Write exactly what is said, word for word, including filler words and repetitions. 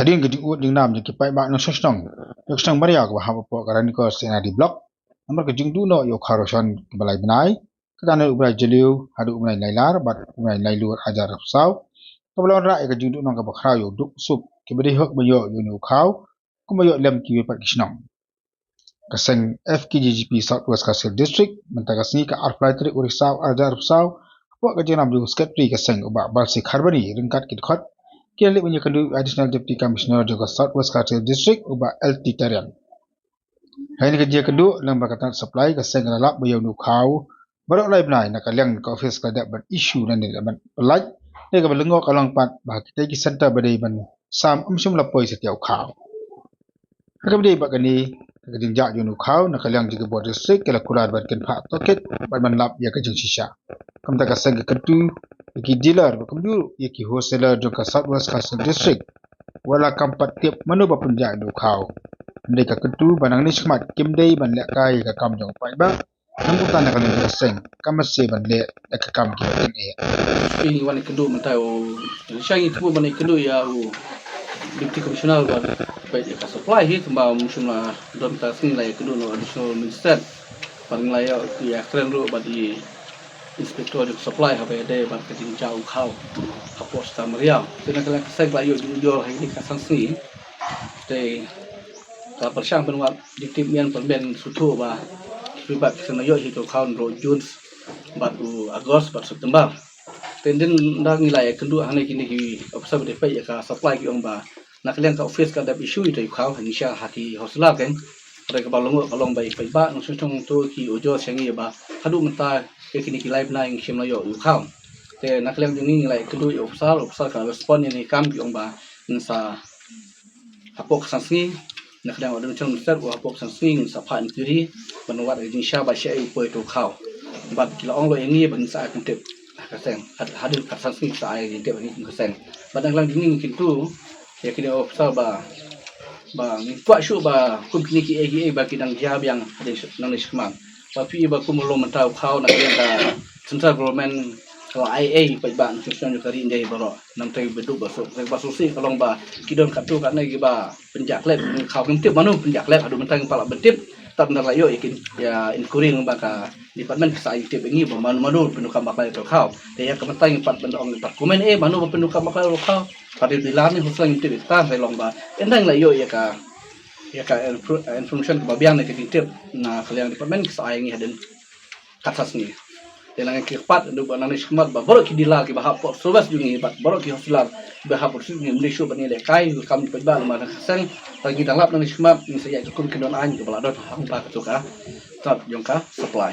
Hadien ka jingud jingnam jong ki paidbah nongshong shnong ïa ka shnong Mariaw kaba hap hapoh ka Ranikor C&RD Block namar ka jingduh noh ïa u khaw ration kaba lai bnai, ka dang na u bnai Jylliew haduh u bnai Nailar bad u bnai Nailur ar hajar arphew saw, kaba la wanrah ïa ka jingduh noh kaba khraw ïa u duk u suk kiba dei hok ban ïoh ïa une u khaw kumba ïoh lem kiwei pat ki shnong. Ka seng F K J G P South West Khasi Hills District mynta ka sngi ka arphew lai tarik u Risaw ar hajar arphew saw, hapoh ka jingrwai jong u Secretary ka seng u Bah Balsi Kharbani ryngkat ki dkhot, ki la leit ban ïakynduh ïa u Additional Deputy Commissioner jong ka South West Khasi Hills District u Bah L T Tariang. Ha kane ka jingïakynduh lyngba ka tnat supply, ka seng ka la lap ba ïa une u khaw baroh lai bnai na ka liang ka office ka la dep ban issue nangne, ban pyllait. Dei kaba lyngngoh ka long pat ba ha kitei ki center ba dei ban sam ym shym la poi satia u khaw. Ha kaba ïadei bad kane ka jingjia jong une u khaw, na ka liang jong ki bor district ki la kular ban kynphah tohkit bad ban lap ïa ka jingshisha. Kumta ka seng ka kyntu ïa ki dealer bad kumjuh ïa ki wholesaler jong ka South West Khasi Hills District wat la kam pat tip mano ba pynjia une u khaw. Hynrei ka kyntu ba nangne shakhmat kim dei ban lehkai ïa ka kam jong u paidbah. Nangta na ka liang ka seng kam mynsiem ban leh ïa ka kam kiba tyngeh. Ngi wan ïakynduh mynta u, sha ngi kynduh ban ïakynduh ïa u Deputy Commissioner ba peit ïa ka supply hi, kumba ym shym la don mynta ka sngi la ïakynduh na u Additional Magistrate. Bad ngi la ïoh ïakren ruh bad i Inspector jong ka supply haba ïadei bad ka jingjia u khaw hapoh Star Mariaw. Te na ka liang ka seng la ïoh jingujor ha kine ki san sngi. Te ka pyrshang ban wad jingtip mian pynben sngewthuh ba ki paidbah ki sngewna ïoh hi ïa u khaw naduh June bad u August bad September. Te hadien da ngi la ïakynduh hangne kine ki officer ba dei peit ïa ka supply ki ong ba na ka liang ka office ka dep issue ïa u khaw, hynrei sha ha ki wholesaler keiñ. Hynrei kaba lyngngoh ka long ba i paidbah nongshong shnong to ki ujor sha ngi ba haduh mynta ïa kine ki lai bnai ngi shym la ïoh ïa u khaw. Te na ka liang jong ngi ngi la ïakynduh ïa u officer, u officer ka respond ïa kane ka kam, ki ong ba ngin sa hapoh ka san sngi, na ka liang u Additional Magistrate u ong hapoh ka san sngi ngin sa phah inquiry ban wad ïa ka jingshisha ba shaei u poi ïa u khaw. Bad ki la ong ruh ïa ngi ba ngin sa ai pyntip ha ka seng, had-, hadien ka san sngi sa ai jingtip ha ngi kum ka seng. Bad na ka liang jong ngi ngi kyntu ïa kine ki officer ba, ba ngin kwah shuh ba kum kine kiei kiei ba ki dang jia biang hadien sh-, nangne shakhmat. Ba phi i ba kum u long mynta u khaw na ka liang ka central government ka la ai ei paidbah nongshong shnong jong ka ri India hi baroh. Namar ba dei ba suk, ba suk sih ka long ba ki don katto katne kiba pynjah klet, khaw ngim tip mano pynjah klet, haduh mynta ngim pat lah ban tip. Tang ba la ïoh ïa ki, ïa inquiry lyngba ka department ka sa ai tip ïa ngi ba mano mano pyndonkam bakla ïa u khaw. Te ïa ka mynta ngim pat ban ong, ngim pat comment ei mano ba pyndonkam bakla ïa u khaw. Pat ïa u dealer ne wholesaler ngim tip ïa kata, hynrei long ba ynda ngi la ïoh ïa ka, ïa ka info-, information kaba biang ne ka jingtip na ka liang department ka sa ai ïa ngi hadien kat san sngi. Te nang ki kyrpad, naduh ba nangne shakhmat ba baroh ki dealer kiba hap hapoh service jong ngi bad baroh ki wholesaler ba hap hapoh service jong ngi, ym dei shuh ban ïalehkai ïa ka kam jong u paidbah namar ka seng, tang ngi dang lap nangne shakhmat, ngin sa ïaid katkum ki don aiñ kiba la don hangta katto katne jong ka supply.